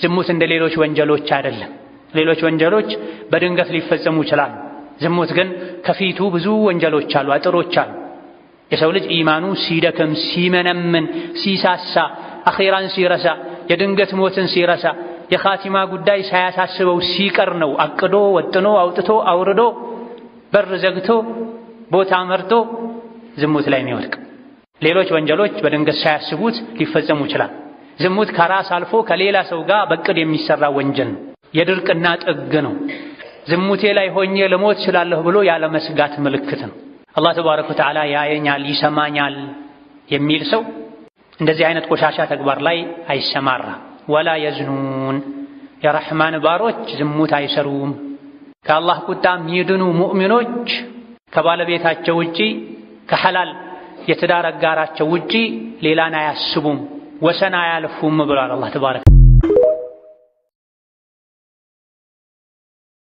ዝሙት እንደ ሌሎች ወንጀሎች አይደለም። ሌሎች ወንጀሎች በድንገት ሊፈጸሙ ይችላሉ። ዝሙት ግን ከፊቱ ብዙ ወንጀሎች አሉ፣ አጥሮች አሉ። የሰው ልጅ ኢማኑ ሲደክም፣ ሲመነምን፣ ሲሳሳ፣ አኼራን ሲረሳ፣ የድንገት ሞትን ሲረሳ፣ የኻቲማ ጉዳይ ሳያሳስበው ሲቀር ነው አቅዶ ወጥኖ አውጥቶ አውርዶ በር ዘግቶ ቦታ መርጦ ዝሙት ላይ የሚወድቅ። ሌሎች ወንጀሎች በድንገት ሳያስቡት ሊፈጸሙ ይችላል። ዝሙት ከራስ አልፎ ከሌላ ሰው ጋር በቅድ የሚሰራ ወንጀል ነው። የድርቅና ጥግ ነው። ዝሙቴ ላይ ሆኜ ልሞት እችላለሁ ብሎ ያለ መስጋት ምልክት ነው። አላህ ተባረከ ወተዓላ ያየኛል፣ ይሰማኛል የሚል ሰው እንደዚህ አይነት ቆሻሻ ተግባር ላይ አይሰማራ። ወላ የዝኑን የረሕማን ባሮች ዝሙት አይሰሩም። ከአላህ ቁጣ የሚድኑ ሙእሚኖች ከባለቤታቸው ውጪ ከሐላል የትዳር አጋራቸው ውጪ ሌላን አያስቡም፣ ወሰን አያልፉም ብሏል አላህ ተባረከ።